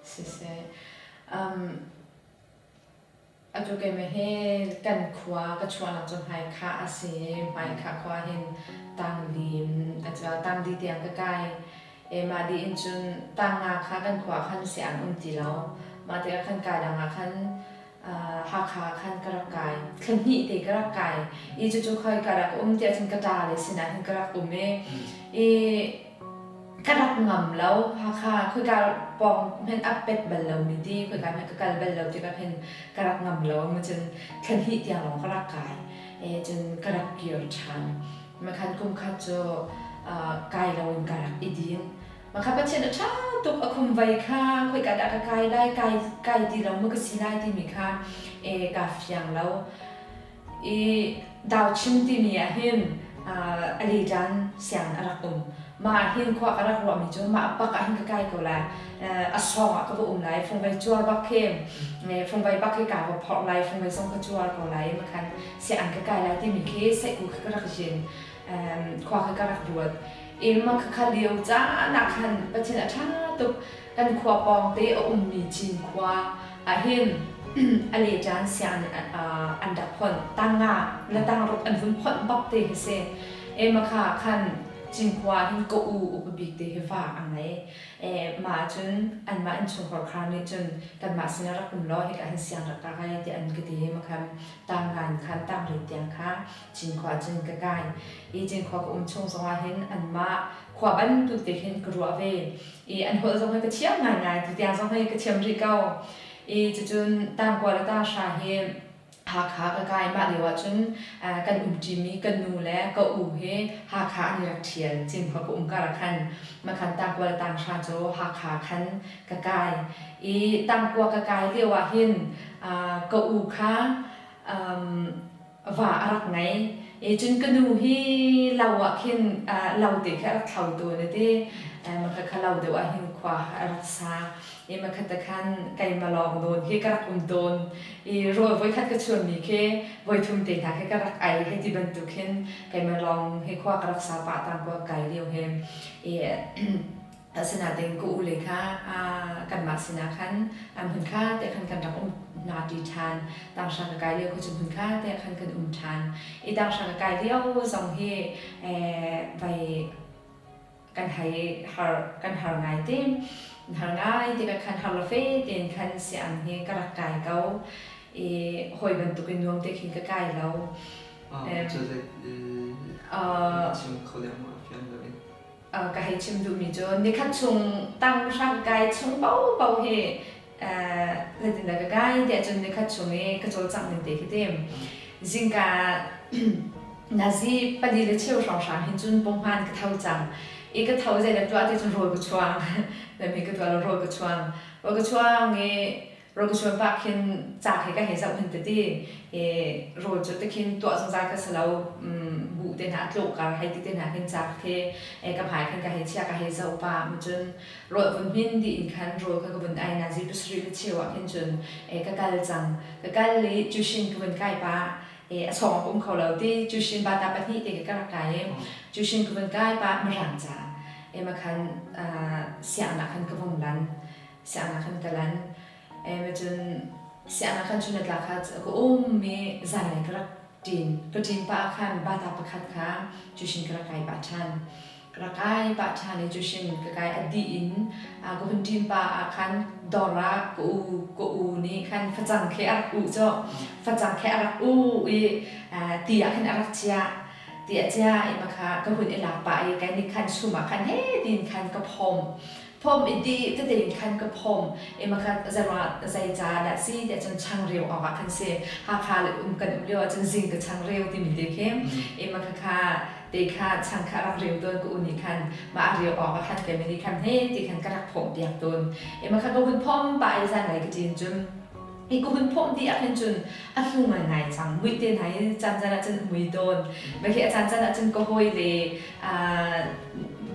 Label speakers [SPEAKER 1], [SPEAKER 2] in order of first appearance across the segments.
[SPEAKER 1] Siseh, um, atu keimah hi kan khua ka chuahnak cu Hmaikhah a si i Hmaikhah khua hin tangli tangli tiang ka kai. E mah dih in cun tanga kha kan khua ah khan si an um ti lo. Mah tikah khan kai dang ah khan Hakha ah khan ka rak kai. Thla hnih te ka rak kai. I cucu khoi ka rak um tiah cun ka ṭa le sinah hin ka rak um i i ka rak ngam lo. Hakha khoika pawng hmanh a pet bal lomi ti khoika hmanh ka kal bal lo tikah khin ka rak ngam lo. Cun thla hnih tiang lawng ka rak kai. E cun ka rak kir ṭhan. Makhan kum khat cu kai loin ka rak i din. Makha Pathian a ṭha tuk a khum vai kha khoika dah ka kai lai kai kai ti lo maw ka si lai timi kha e kaa fiang lo. I dauchim timi ah hin a leṭan siang a rak um. Mah hin khua ka rak ruahmi cu mah bak ah hin ka kai ko lai. A sawng ah ka va um lai. Fungvei cuar bak khi fungvei bak khi kaa va phorh lai. Fungvei zong ka cuar ko lai. Makhan siang ka kai lai timi khi seihku khi ka rak yin. Khua kha ka rak ruat. I mah khakha lio caan ah khan Pathian a ṭha tuk. Kan khua pawngte a ummi Cinkhua ahhin a leṭan siang an rak phonh. Tang nga le tangruk an vun phonh bak te hi si. E makha khan Cinkhua hin ka u upa bik te hi va a ngei. E mah cun anmah innchungkhar khar nih cun kanmah sinah rak um law hika hin siang rak ka kai tiah an ka ti i makhan tang nga in khan tangriat tiang kha Cinkhua cun ka kai. I Cinkhua ka um chung zongah hin anmah khua bantuk te khin ka ruah ve. I an holh zong hi ka thiam ngaingai, tutiang zong hi ka thiam rih ko. I cucun tangkua le tanghra hi Hakha ka kai. Mah lio ahcun kan umṭimi ka nu le ka u hi Hakha an i rak ṭhial. Cinkhua ka um kar ah khan makhan tangkua le tanghra cu Hakha khan ka kai. I tangkua ka kai lio ah hin ka u kha va a rak ngei. I cun ka nu hi lo ah khin lo te khi a rak thlo tawn a ti. Makha kha lo deuh ah hin khua a rak sa. I makhat te khan keimah lawng nawn khi ka rak um tawn. I rawl voikhat ka chuanmi khi voithum te hna khi ka rak ei hei ti bantuk khin keimah lawng hi khua ka rak sa pah tang kua kai lio he. I Asinain ka ule kha kanmah sinah khan hmunkha te khan kan rak um hna ṭi ṭhan. Tanghra ka kai lio kha cu hmunkha te khan kan um ṭhan. I tanghra ka kai lio zong hi vai kan hei har kan har ngai te. Har ngai te ka khan har lo fe tein khan siang hi ka rak kai ko. I hawi bantukin nuam te khin ka kai lo.
[SPEAKER 2] Cu zei chim kho deuh ma fiang deuh in.
[SPEAKER 1] Ka hei chim duhmi cu nikhat chung tang hrang kai chung paohpaoh hi zeitindah ka kai tiah cun nikhat chung i ka cawlcangh ning te khi tim. Zingka nazi pali le cheu hrawnghrang hin cun punghman ka tho cang. I ka tho zeidah tuah ti cun rawl ka chuang. Lami ka tuah lo rawl ka chuang. Rawl ka chuang i Rawl ka chuan pah khin ca khi ka hei zoh hin tete i rawl cu tikhin tuah zungzal ka si lo buh te hna a tlawh kar hei ti te hna khin ca khi ka hmai khin ka hei chia ka hei zoh pah cun rawl vun hmin dih in khan rawl kha ka vun ei nazi pasarih le cheu ah khin cun ka kal cang ka kal i tuition ka vun kai pah a sawng ka um kho lo ti tuition bata pahnih te ka rak kai i tuition ka vun kai pah mirang ca ema khan sianginn ah khan ka vung lan sianginn ah khan ka lan. Cun sianginn ah khan cun na tla kha ka um i zanlei ka rak ṭin. Ka ṭin pah ah khan bata pakhat kha tuition ka rak kai pah ṭhan. Ka rak kai pah ṭhan i tuition ka kai a dih in ka hun ṭin pah ah khan dawr ah ka u ka u nih khan facang khi a rak uh cu. Facang khi a rak uh i ti ah khin a rak chiah. Ti a chiah i makha ka hun i lak pah i kai nih khan sum ah khan he tiin khan ka phom. Phom i dih tete in khan ka phom i makhat zeiruangah zei ca dah si tiah cun changreu awk ah khan si. Hakha le um kan um lio ah cun zing ka changreu timi te khi i makha kha te kha chang kha rak reu tawn ka u nih khan mah a reu awk ah khan keimah nih khan he ti khan ka rak phom piak tawn. I makha ka hun phom pah i zanlei ka ṭin cun i ka hun phomh dih ah khin cun a hnu ngaingai cang muih te hna hi caan caan ah cun a mui tawn. Mahhi a caan caan ah cun ka hawi le.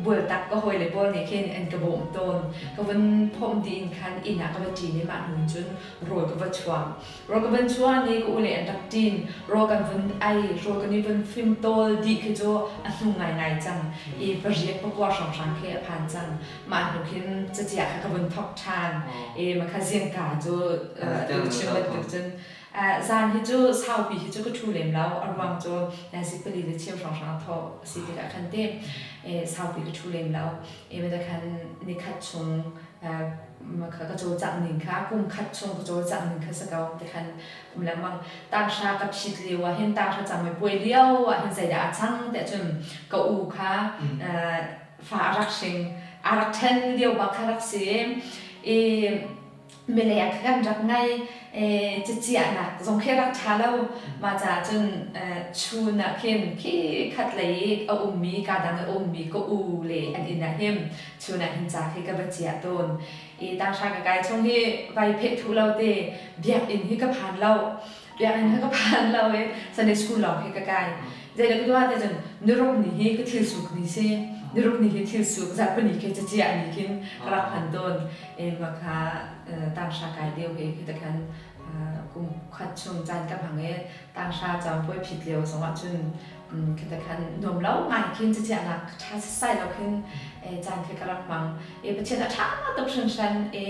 [SPEAKER 1] Bualtak ka hawile pawl nih khin an ka bawmh tawn. Ka vun phomh dih in khan inn ah ka va ṭin i mah hnu cun rawl ka va chuang. Rawl ka van chuan i ka ule an rak ṭin. Rawl kan vun ei, rawl kan i vun fimtawl dih khi cu a hnu ngaingai cang i pariat pakua hrawnghrang khi a phan cang. Mah hnu khin caciah kha ka vun thawk ṭhan i makha zingka cu tu chim bantuk cun zan hi cu saupi hi cu ka ṭhu lem lo. A ruang cu nazi pali le cheu hrawnghrang thawh a si tikah khan ti saupi ka ṭhu lem lo. I khan nikhat chung ka cawlcangh ning kha kum khat chung ka cawlcangh ning kha si ko ti khan um lengmang. Tanghra ka phit lio ah hin tanghra camuipuai lio ah hin zeidah a cang tiah cun ka u kha fa a rak hring a rak ṭhen lio bak kha rak si i mileng kha kan rak ngai. Caciahnak zong khi rak ṭha lo. Mah caah cun chun ah khin khi khat lei i a ummi ka dang i a ummi ka u le an inn ah hin chun ah hin ca khi ka va ciah tawn. I tanghra ka kai chung hi vai pheh thuh lo te biakinn hi ka phan lo. Biakinn hi ka phan lo i Sunday school lawng khi ka kai. Zeidah ka tuah ti cun niruk ni hi ka thil suk ni si. Niruk ni hi thil suk zarhpini khi caciah ni khin ka rak hman tawn. E ma kha tanghra kai lio hi khi khan kum khat chung caan ka hmang i tanghra cawnpuai phit lio zongah cun khi khan nuam lo ngai khin caciahnak ṭha setsai lo khin caan khi ka rak hmang. E Pathian a ṭha tuk hringhran e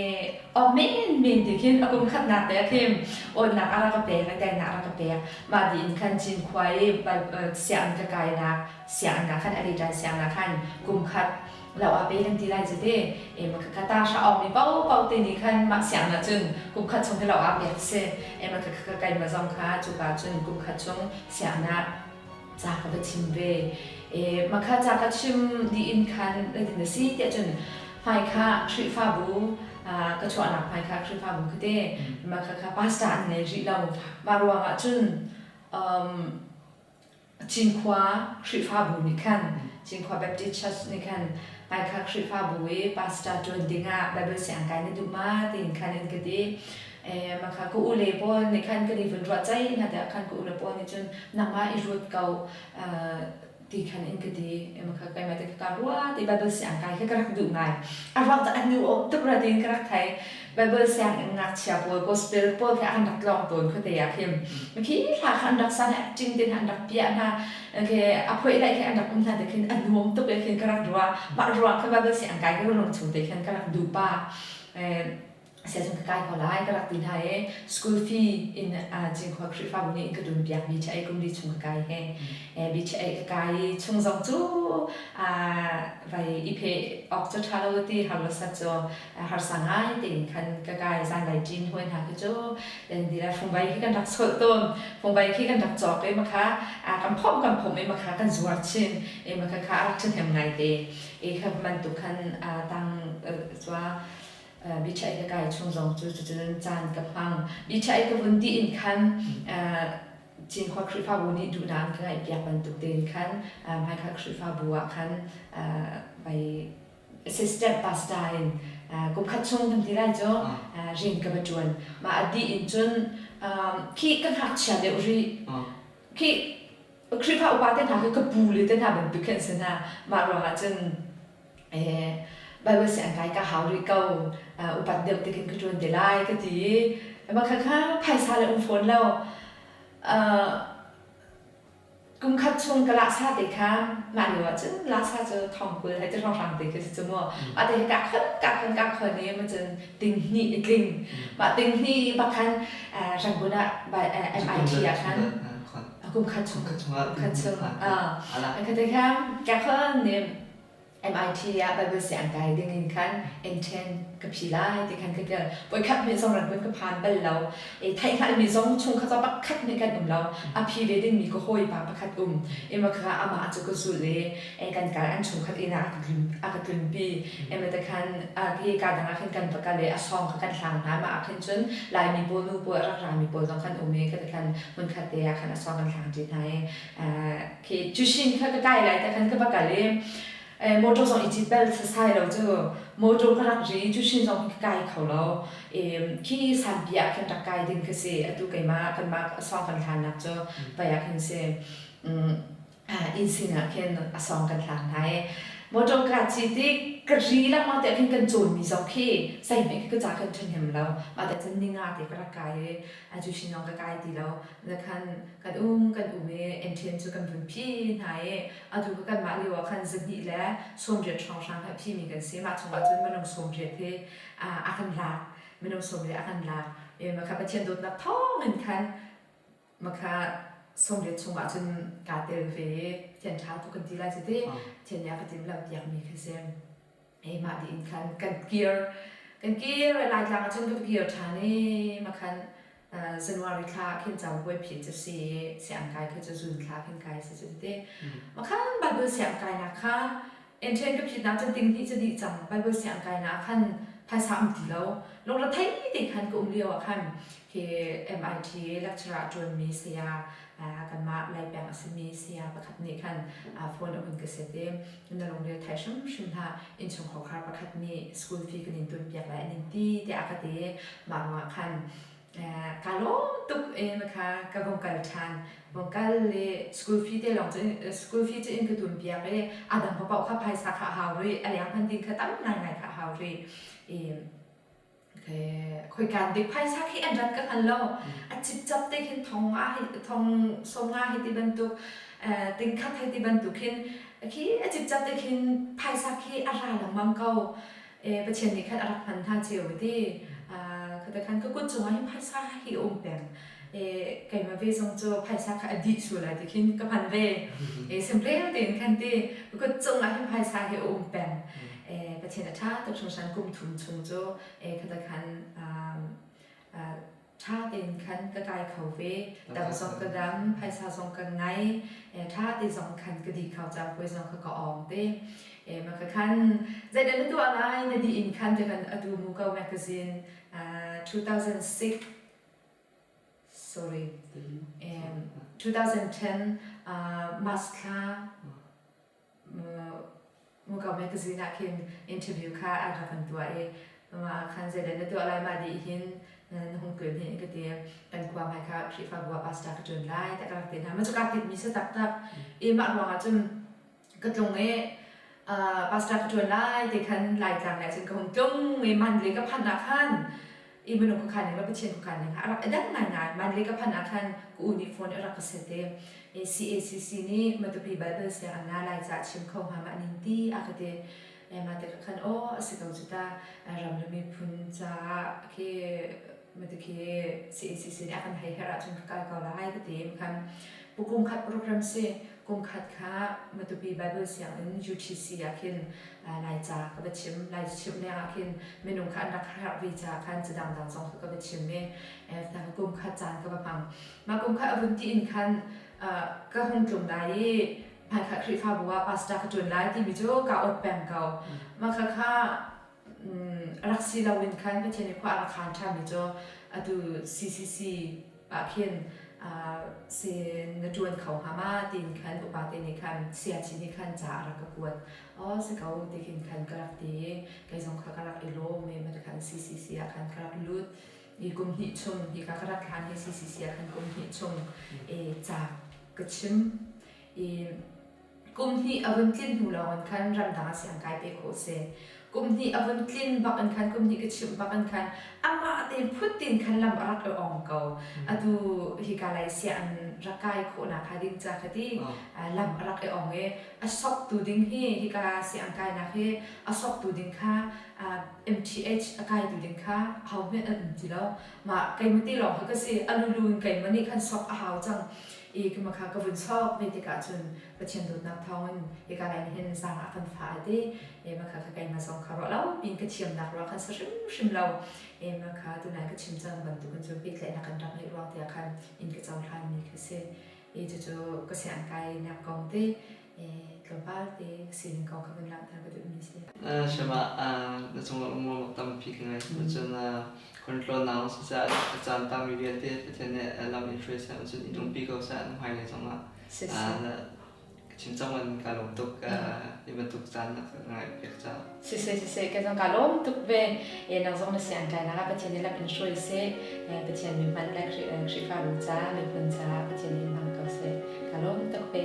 [SPEAKER 1] awk men men ti khin a kum khatnak te khin awnnak a rak ka pek i teinak a rak ka pek. Mah dih in khan Cinkhua i sianginn ka kainak sianginn ah khan a leṭan sianginn ah khan kum khat lo ah pe kan ti lai cu te. E ma ka ta hra awng mi paopaoh te nih khan mah sianginn ah cun kum khat chung hi lo ah pek si. E ma ka ka keimah zong kha cuka cun kum khat chung sianginn ah ca ka va chim ve. E ma kha ca ka chim dih in khan zeitin a si tiah cun hmaikha Khrihfabu ka chuahnak hmaikha Khrihfabu khi te ma kha kha pastor an ngei rih lo. Mah ruangah cun Cinkhua Khrihfabu nih khan Cinkhua Baptist Church nih khan hmaikha Khrihfabu i pastor ṭuan dingah Bible siang kai na duh ma tiin khan an ka ti. Mah kha ka ule pawl nih khan kan i vun ruahceih hna tikah khan ka ule pawl nih cun nangmah i ruat ko ti khan in ka ti. Mah kha keimah te ka ruah ti Bible siang kai kha ka rak duh ngai. A ruang cu a nu awm tuk rua tiin ka rak thei. Bible sianginn ngakchia pawl gospel pawl khi an rak tlawng tawn khuate ah khin. Khi hla kha an rak sa hna, acting te hna an rak piah hna. Okay, a phoih lai khi an rak um hna te khin a nuam tuk e khin ka rak ruah. Mah ruang kha Bible siang kai ka rung chung te khan ka rak duh pa. Siazung ka kai ko lai ka rak ti hna i school fee in Cinkhua Khrihfabu nih in ka dun piak BHA kum li chung ka kai he. BHA ka kai i chung zong cu vai i phe awk cu ṭha lo ti har lo sat cu harsa ngai tein khan ka kai. Zanlei ṭin hawi hna khi cu ti le fungvai khi kan rak sawlh tawn. Fungvai khi kan rak cawk i makha kan phomh kan phomh i makha kan zuar chin i makha kha a rak ṭhahnem ngai te. I kha bantuk khan tang cua bichaih ka kai chung zong cu cucun caan ka hmang. Bichaih ka vun dih in khan Cinkhua Khrihfabu nih duhnak an ka ngaihpiak bantuk tein khan hmaikal Khrihfabu ah khan vai assistant pastor in kum khat chung kan ti lai cu rian ka va ṭuan. Mah a dih in cun khi ka ngakchia deuh rih. Khi Khrihfa upa te hna khi ka pu le te hna bantuk khi an si hna. Mah ruangah cun Bible siang kai ka hau rih ko. Upat deuh tikin ka ṭuan te lai ka ti i mah khakha phaisa le um fawn lo. Kum khat chung ka lahsa te kha mah lio ah cun lahsa cu thong 20 hei ti hrawnghrang te khi si cu mu. Mah te hi ka khon ka khon ka khon i ma cun ting hnih i tling. Mah ting hnih bak khan Rangoon ah MIT ah khan kum khat chung khat chung khat te kha ka khon ni MIT ah Bible siang kai ding in khan intern ka phi lai ti khan ka kal. Voikhat hmeh zong Rangoon ka phan bal lo. E theih hngalhmi zong chungkhat zong pakhat hmeh kan um lo. A phi ve dingmi ka hawipa pakhat um. Ema kha amah cu ka zulh i e kan kal an chungkhat inn ah a ka tlunpi. Ema te khan hi ka dang ah khan kan va kal i a sawng kha kan hlang hna. Mah ah khin cun Laimi pawl nu pawl a rak rami pawl zong khan um i kha te khan hmunkhat te ah khan a sawng kan hlang ṭi hna i Khi cushin kha ka kai lai te khan ka va kal i motor zong i cit bal sasai lo cu motor ka rak ri cushin zong hi ka kai kho lo. Khi sanpi ah khin rak kai ding ka si. Atu keimah kanmah sawng kan hlannak cu vai ah khin si. Inn sing ah khin a sawng kan hlang hna i. Motor kaa cit i ka ri lengmang tiah khin kan cawnmi zong khi zeihmanh khi ka ca kan ṭhahnem lo. Mah te cun ninga te ka rak kai i atuition zong ka kai ti lo. Na khan kan um kan um i entrance cu kan vun phi hna i atu ka kanmah lio ah khan zahnih le 80 hrawnghrang he phimi kan si. Mah chungah cun minung 80 hi a kan lak. Minung 80 a kan lak. I makha Pathian dawtnak thawngin khan Makha 80 chungah cun kaa tel ve i Pathian ṭha tuk kan ti lai cu ti. Pathian nih a ka timhlamh piakmi khi si. Ei mah dih in khan kan kir. Kan kir Laitlang ah cun ka va kir ṭhan i makhan January thla ah khin cabuai phit cu si i siangkai kha cu June thla khin kai si cu ti. Makhan Bible siangkainak kha Enṭhen ka phitnak cun tinghnih cu dih cang. Bible siangkainak ah khan phaisa um ti lo. Lungrethei te khan ka um lio ah khan khi MIT lecturer a ṭuanmi saya kanmah Laipeng a simi saya pakhat nih khan phone a hun ka set i na lungre thai hrimhrim hlah innchungkhar pakhat nih school fee kan in tunpiak lai an in ti tiah a ka ti. Mah ruangah khan Kaa lawm tuk i kha ka vung kal ṭhan. Vung kal i school fee te lawng cu school fee cu in ka tun piak i a dang paoh kha phaisa kha a hau rih. A leng hman ding kha tam ngaingai kha a hau rih. I khoikaan dik phaisa khi an rat ka hngal lo. A cipcap te khin thong nga hi thong 50 hi ti bantuk ting khat hei ti bantuk khin khi a cipcap te khin phaisa khi a ra lengmang ko. Pathian nih khan a rak hman hna cio ti. Khata khan ka kut cungah hin phaisa hi a um peng. Keimah ve zong cu phaisa kha a dih sual lai ti khin ka hman ve. Semrel tein khan ti ka kut cungah hin phaisa hi a um peng. Pathian a ṭha tuk hringhran kum thum chung cu khata khan Ṭha tein khan ka kai kho ve. Dam zong ka dam, phaisa zong ka ngei, ṭha te zong khan ka dih kho cang, puai zong kha ka awng te. Mah ka khan zeidah na tuah lai na dih in khan te kan atu Muko magazine 2006 sorry 2010 March thla Muko magazine ah khin interview kha an rak kan tuah i mah ah khan zeidah na tuah lai mah dih hin na hung tlun hin ka ti. Kan khua hmai kha Khrihfabu ah pastor ka ṭuan lai tiah ka rak ti hna. Mah cu kaa tinhmi si taktak. I mah ruangah cun ka tlung i pastor ka ṭuan lai ti khan Laitlang lei cun ka hung tlung i Mandalay ka phanh ah khan i minung khuakhan ning le Pathian khuakhan ning a rak i dang ngaingai. Mandalay ka phanh ah khan ka u nih phone a rak ka set i CACC nih Matupi Bible sianginn ah Laica a chim kho hnga ma an in ti a ka ti. Mah tikah khan aw a si ko cu ta ram le miphun caah khi mati khi CACC nih a kan hei herh ahcun ka kal ko lai ka ti. Khan kum khat program si kum khat kha Matupi Bible sianginn UTC ah khin Laica ka va chim. Lai chimh leng ah khin minung kha an rak herh ve caah khan ca dangdang zong kha ka va chim i kum khat caan ka va hmang. Mah kum kha a vun ti in khan ka hung tlung lai i hmaikhat Khrihfabu ah pastor ka ṭuan lai timi cu kaa awt peng ko. Mah kha kha rak si loin khan Pathian nih khua a rak khaan ṭhanmi cu atu CCC ah khin si na ṭuan kho hnga ma tiin khan upate nih khan siaci nih khan ca a rak ka kuat. Aw si ko ti khin khan ka rak ti i kei zong kha ka rak i lawm i mah khan CCC ah khan ka rak lut. I kum hnih chung hika ka rak hlan hi CCC ah khan kum hnih chung ca ka chim. I kum hnih a vun tlin hnu lawng in khan ramdang ah siangkai pe khawh si. Kum hnih a vun tlin bak in khan kum hnih ka chimh bak in khan amah te phut tin khan lam a rak i ong ko. Atu hika lai sianginn rak kai khawhnak kha ding ca ka ti lam a rak i ong i a soktu ding hi hika siangkainak hi a soktu ding kha MTH a kaitu ding kha ahohmanh an um ti lo. Mah keimah te lawng kha ka si. A lulu in keimah nih khan sok a hau cang. I keimah kha ka vun sok ve tikah cun Pathian dawtnak thawngin hika lai nih hin zaang a kan fah a ti. Mah kha keimah zong kha ruah lo piin ka thiamnak ruah khan si hrimhrim lo. Mah kha tunai ka chim cang bantukin cun pehtlaihnak kan rak ngeih ruang tiah khan inn ka cohlanmi kha si. I cucu ka sianginn kainak kong te tlawmpal te sining kong kha vun langhter ka duhmi si.
[SPEAKER 2] Shema na cungah lungrualnak tampi ka ngei. Cun control na siseh a caan tangmi vialte Pathian nih lam in hruai seh cun in umpi ko seh na hmailei zongah chim cang in ka lawm tuk hi bantuk caan na ka ngai piak caah.
[SPEAKER 1] Siseh siseh ka zong ka lawm tuk ve. E nang zong na siang kai nak ah Pathian nih lam in hruai seh. Pathian mi hman le Khrihfabu ca miphun ca Pathian nih hmang ko seh. Ka lawm tuk ve.